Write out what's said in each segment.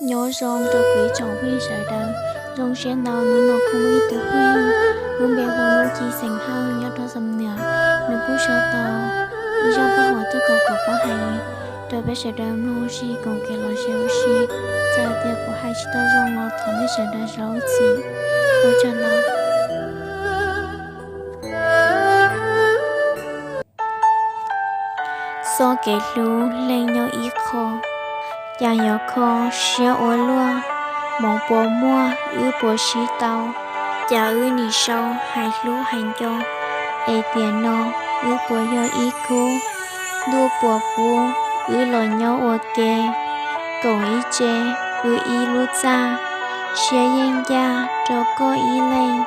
Nyob zoo rau kuv ib tsoom phooj ywg sawv daws, zoo siab ntau hnub no kuv muaj ib tug phooj ywg lub npe hu Nuj Ci xeem Hawj nyob rau Xam Nuam, nws kuj sau tau ib zaj paj huam tuaj kom kuv pab hais rau peb sawv daws mloog ua si koom kev los seb ua si. Txawm tias kuv hais tsis tau zoo los thov nej sawv daws zam lub txim. Ua tsaug ntau. Txoj kev hlub leej nyob ib qho, cas yuav kho siab ua luaj, hmoov puas muaj wb puas sib tau, cas wb nim sau hais hlub hais nco, es tiam no wb puas yog ib khub, ntuj puas pub wb los nyob ua ke, koom ib tse pw ib lub txaj, siab yeej ncaj rau koj ib leeg,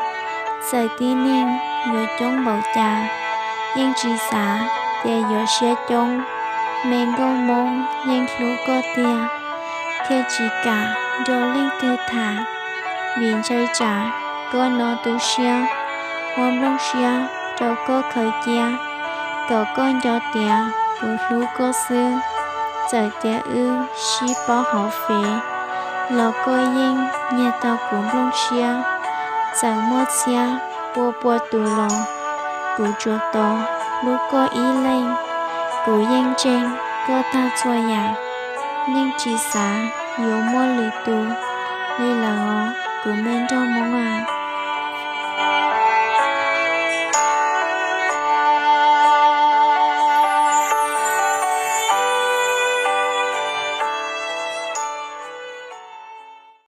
txawm tib neeg yuav coob npaum cas, yeej tsis xav tias yuav siab coob, me nkauj Hmoob yeej hlub koj tiag, thiaj tsis kam nrog leej twg tham, vim ntshai tsam koj no tu siab, muab nplooj siab rau koj khaws cia, kom koj nco tias kuv hlub koj xwb. Txawm tias wb sib paub hauv Fev, los koj yeej nyiag tau kuv nplooj siab. Txawm muaj txhiab pua pua tus los, kuv tsuas tos hlub koj ib leeg. Kuv yeej ntseeg koj tag txhua yam, yeej tsis xav yuav muaj lwm tus li lawm os kuv me nraug Hmoob a.